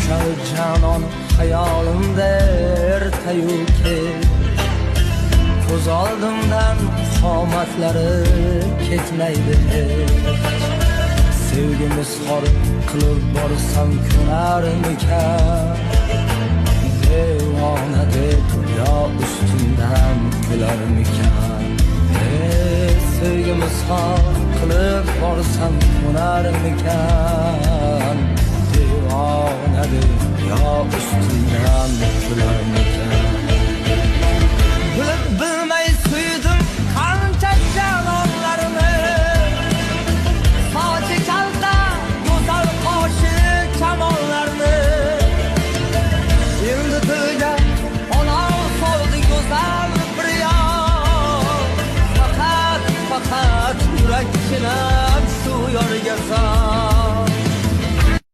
Tushar janon hayolimda ertayu kech. Ko'z oldimdan qomatlari ketmaydi hech. Sevgim izhor qilib borsam ko'narmikan? Devona deb yo ustimdan kularmikan? Ey, sevgim izhor qilib borsam ko'narmikan?